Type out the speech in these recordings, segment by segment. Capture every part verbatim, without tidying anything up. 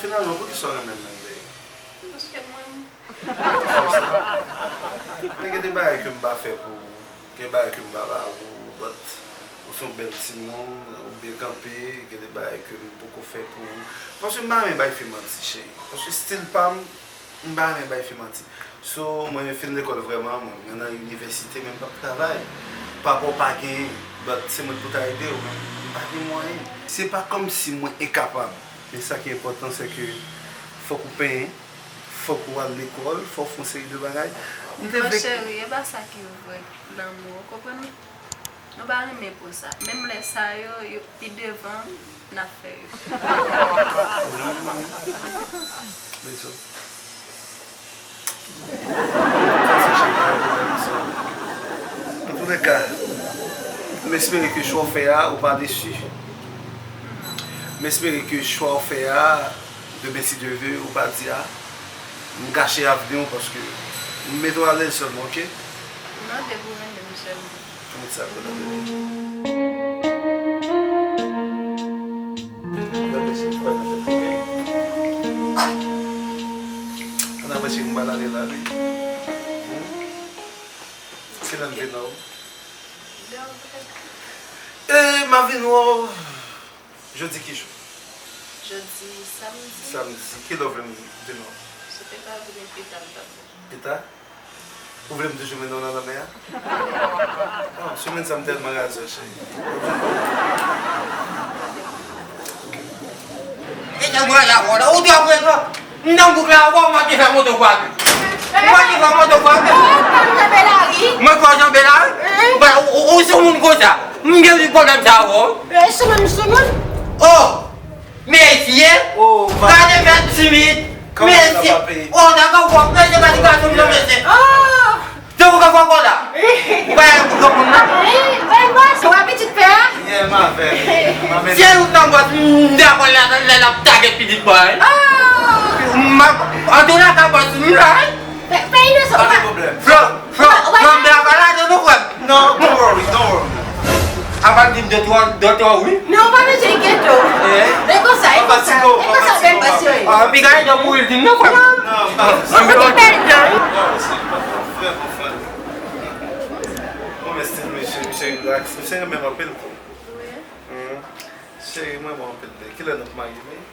Finalman, poukisa w renmen m menm, baby? Paske m renmen w. Men gen de bagay ke m pa fè pou ou, gen bagay ke m pa ba ou, but ou se yon bèl timoun, ou byen kanpe, gen de bagay ke m poko fè pou ou. Paske m pa renmen bay fi manti, cheri. Paske stil pa m, m pa renmen bay fi manti. So, mwen fin lekòl vrèman, mwen, mwen nan inivèsite, men m p ap travay. Papa w pa genyen, but se mwen pou ta ede w, men m pa gen mwayen. Se pa kòmsi mwen enkapab, men sa ki enpòtan, se ke fòk ou penyen, fòk ou al lekòl, fòk ou fè yon seri de bagay. M te Bon, vle cheri, e pa sa ki vre lanmou, ou konprann? Nou pa renmen po sa. Menm lè sa yo, yo pi devan, n ap fè yo. Bezwen. Antouleka, m espere ke chwa w fè a, ou pa desi. M espere ke chwa w fè a, demen si Dye ve, ou pa di a, m gache avni w paske m mete w alèz sèlman, oke? Non, depi w renmen m sèlman. Ou met sa pou nou, bebe. Ann apresye m pral ale la, wi. Ki lè m vin wè w? E, m a vin wè w jodi ki jou? Jodi samdi. Samdi. Ki lè w vle m vin wè w? Si w te ka vini pita, m t ap vini. Pita? Ou vle m toujou mennen w nan lanmè a? Oh, semèn sa m tèlman razè, cheri. E sa mwen la, ou dwe mwen la. M nan bouk la, ou pa manke fè moto frape. Ou manke fè moto frape. Mwen kwa janbe la, wi. Ou, ou, ou sou moun konsa. M gen pwoblèm sa, ou. Sou moun, sou moun. Oh! Mesye, oh, gade mèt timid. Mesye, oh, nan kan w ap mesye, gade gason nan mesye. Oh! Se ou ka fè ankò la? Ou pa yon granmoun nan? Wi, bay bòs, ou pa pitit pè a? Yeah, m avè l. M avè l. Se ou nan bòs, m dakò lè, lè l ap tagèt pitit bòy. Oh! M ap, antouleka bòs, m la, wi. Pe-, peyi nou se pa gen pwoblèm. Flò, Flò, Flò, m la pa ladan non, frè m. Non, don't worry, don't worry. Apa l di m de twa, de twa, wi. Non, ou pa bezwen enkyete w. Eh? E konsa, e konsa, e konsa bèl bòs yo ye. Ah, piga e jan pou l di m non, frè m. Non, m pa bezwen. Ou gen bèl dan. Vrèman, frè m. Mwen, men stil misye, misye relax. Misye renmen m anpil tou. Wi. Hmm. Cheri, mwen, mwen anpil de. Kilè nou pou marye, men?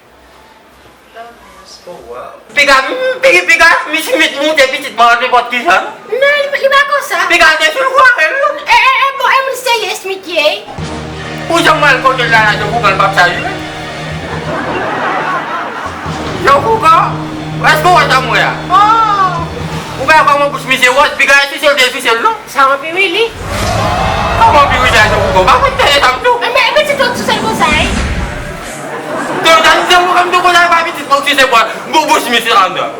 Oh, wow. Piga, mm, piga, piga, misye met moute pitit mwen nenpòt ki jan. Non, li, li pa konsa. Piga, te fin kware l. E, e, e, bon, e moun serye Smith ye. Ou janm wè l kote l la, la, Jean Foucan, l p ap salye. Jean Foucan, èske w wè sa m wè a? Oh. Ou pa wè kòman bouch misye wòz, piga, e sise l, te sise l, non? Sa anpi wi li. Kòman anpi wi li a Jean Foucan? Ou pa konn tande sa m di w? Enben, pitit ou sou sèl konsa, wi. Donk, sa Jean Foucan m te konn al pa pitit mwen sou se bò, bou bouch misye la anndan.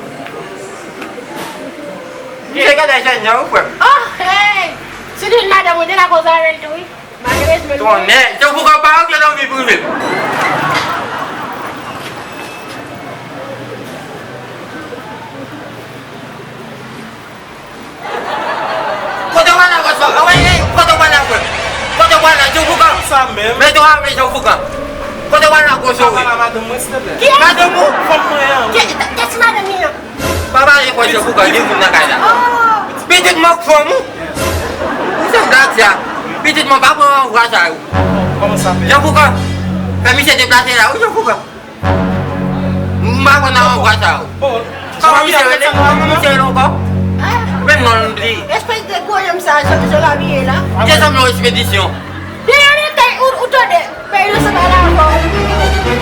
Misye genlè jènjan wi, frè m. Oh, hey! Si li vin madanm ou, te ka koze avè l tou, wi. Malerezman, li Tonnè, Jean Foucan pa antre nan vi prive m. Kote w al la, bòs la? Anmwey, ey, kote w al la, frè m? Kote w al la, Jean Foucan? Sa menm. Mete w avè Jean Foucan. Kote w al la, gwo sou wi? Pale a madanm mwen, silteplè. Kiyès? Madanm ou? Fanm mwen an, wi. Kiyès madanm li an? Pa pale fò, Jean Foucan, gen moun nan kay la. Oh! Pitit mwen k fanm ou? Ou se gad sa. Pitit mwen pa pran anvwa sa yo. Kòman sa fè? Jean Foucan, fè misye deplase la, wi, Jean Foucan. M pa konn nan anvwa sa yo. Kòman misye rele? Kòman misye rele ankò? Men non, m bliye. Espès de gwo nonm sa, jan, jan l abiye la. Desanm nan Espedisyon. Deyò nan kay ou, ou tande. Peyi nou se pa la ankò.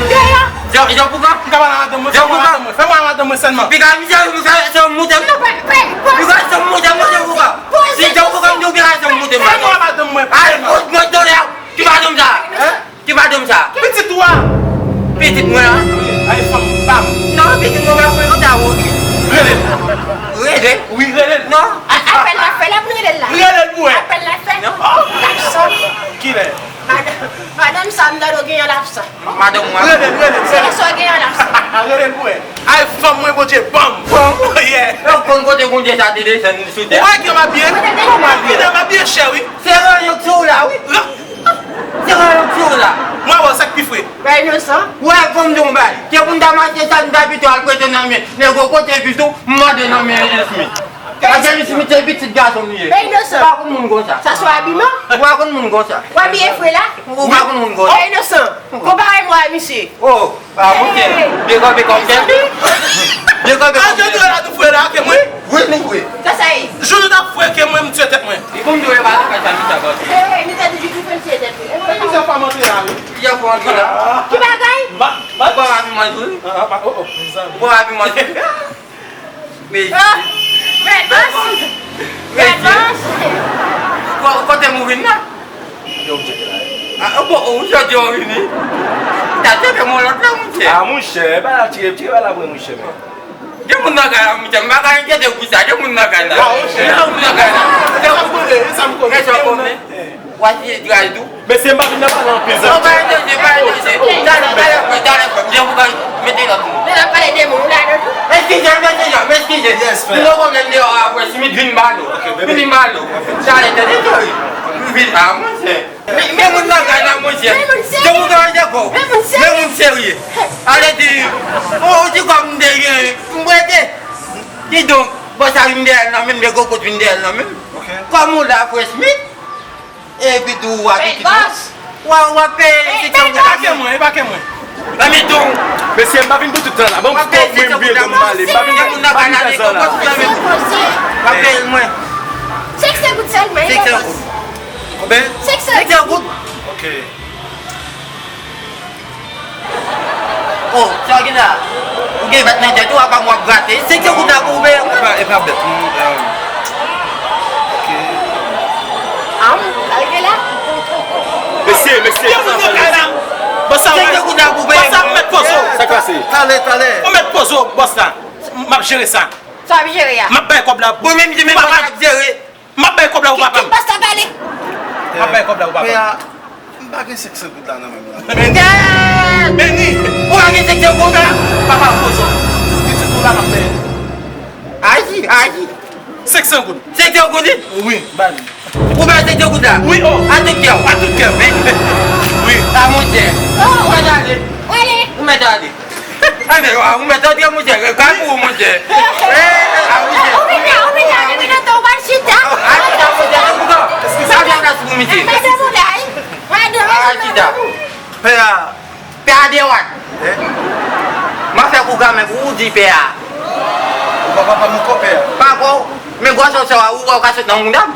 Deyò. Jean, Jean Foucan? M ka pale a madanm mwen, fè mwen a madanm mwen, fè mwen a madanm mwen sèlman. Piga misye, misye se yon moute m non. Piga se yon moute m non, Jean Foucan. Si Jean Foucan m di w piga se yon moute m. Fè mwen a madanm mwen. Ay, mwen tande. Ki madanm sa? Hein? Ki madanm sa? Pitit ou a? Pitit mwen an? Ay, fanm pa m. Non, pitit mwen pa frekan ta wou. Rele l. Rele? Wi, rele l. Non. A-, apèl la fè, la pou rele l la. Rele l pou wè. Apèl la fè. Non. Oh. L ap sot. Kilè? Madanm, madanm sa m tande w genyen l ap sot. Madanm mwen. Rele l, rele l, rele l. Sa w genyen l ap sot. Rele l pou wè. Ay, fanm mwen, Bondye ban m. Ban m? Yeah. Yo konn kote Bondye sa te desann sou tè. Ou wè kijan m abiye? Kòman abiye? Kijan m abiye chè, wi. Se ranyon k sou w la, wi. Se ranyon k sou w la. Mwen wè sa k pi fre. Bay inosan. Wè, fò m di w yon bagay. Se pou n ta mache sa, n ta pito al prete nan men nèg kote epi tou, m mande nan men Smith. Paske Smith se pitit gason m li ye. Bay inosan. Ou pa konn moun konsa. Sa se abiman? Ou pa konn moun konsa. W abiye fre la? Ou pa konn moun konsa. Bay inosan. Konpare mwen a misye. Oh, ah, monchè. Hey. Big up, big up, big up. Big up, big up. Anjan tou la tou fre la ke mwen. Wi, nou fre. Sa sa ye? Jou nou t ap fre ke mwen, m tiye tèt mwen. Li konn tou e pa la, pa sa, li sa, pa. Hey, misye di di fre, m tiye tèt li. Misye pa montre la, wi. Li ap montre la. Ki bagay? Ou pa rapi manje, wi. Ah, ah, oh, oh. Ou pa rapi manje. Mesye. Ah, Red Boss. Mesye. Red Boss. Ko-, kote m ou vin la? Yo, m tcheke la. Ah, bon, ou jodi ou vini? Ta tcheke mon lòt la, monchè. Ah, monchè, ba la tire, tire ba la vre, monchè, men. Gen moun nan kay la, monchè, m pa ka enkyete pou sa, gen moun nan kay la. Ah, monchè. Gen moun nan kay la. Sa m konnen, sa m konnen. Gen moun nan kay la. Wa si dray tou. Mesye, m pa vin nan pale anpil, zanmi. Non, pa enkyete, pa enkyete. Talè, talè, frè, talè, frè. M jan pou ka mete lòt moun. Men n ap pale de moun, ou la, non? Eskize, mesye, eskize. Yes, frè. Nou pwoblèm deyò a, frè, Smith vin ba nou. Ok, bebe. Vin ba nou. Talè, tande, cheri. Vin, ah, monchè. Men, men moun nan kay la, monchè. Men moun serye. Se moun ki anje kò. Men moun serye. Men moun serye. Ale di, ou, ou di kòm m te gen, m prete. Kidonk, bòs sa vin dèyè l nan men m, nèg kote vin dèyè l nan men m. Ok. Kòm ou la, frè Smith, epi tou w a pitit mwen. Hey, boss. W a, w a peye sèt san goud. E pa ke mwen, e pa ke mwen. Ann meton. Mesye, m pa vin pou tout tan la. Ban m fòk mwen vire dwòm m ale. M pa vin, m pa vin fè sa la. W a peye l mwen. Senk san goud sèlman, e pa plis. Senk san goud. Konbyen? Senk san. Senk san goud. Ok. Oh, sa w gen la? Ou gen bèt nan tèt ou, apa m w ap grate. Senk san goud la pou ou peye mwen. E pa, e pa bèt, non. Ok. Ann, arive la. Mesye, mesye, sa sa fè la? Senk san goud la pou peye mwen. Bòs la, mèt poze w. Sa k pase? Talè, talè. Ou mèt poze w, bòs la. M ap jere sa. Sa w ap jere a? M ap bay kòb la. Ou menm di menm bòs la ap jere. M ap bay kòb la pou papa m. Kite pastè pale. M ap bay kòb la pou papa m. Pè a, m pa gen senk san goud la nan men m la. Beni! Ou pa gen senk san goud la? Papa m poze w. Pitit ou la m ap peye. Aji, aji. Senk san goud. Senk san goud, wi? Wi, ba li. Ou bay senk san goud la? Wi, oh. A tout kè w? A tout kè m. Wi. A monchè. Oh. Ou mèt ale. Ale. Ou mèt ale. Anben, ou mèt antre, monchè, kay pou ou, monchè. Eh, a, monchè. Ou vin la, ou vin la, depi lontan ou pa chita. A chita, monchè, depi lontan. Sa fè plas pou misye. Mwen devan. A chita. Pè a, pè a dewat. M a fè kouka men pou ou di pè a. Ou pa papa m ankò, pè a. Pa ankò, men gwo sòsè a, ou wè ou ka sot nan mouda m.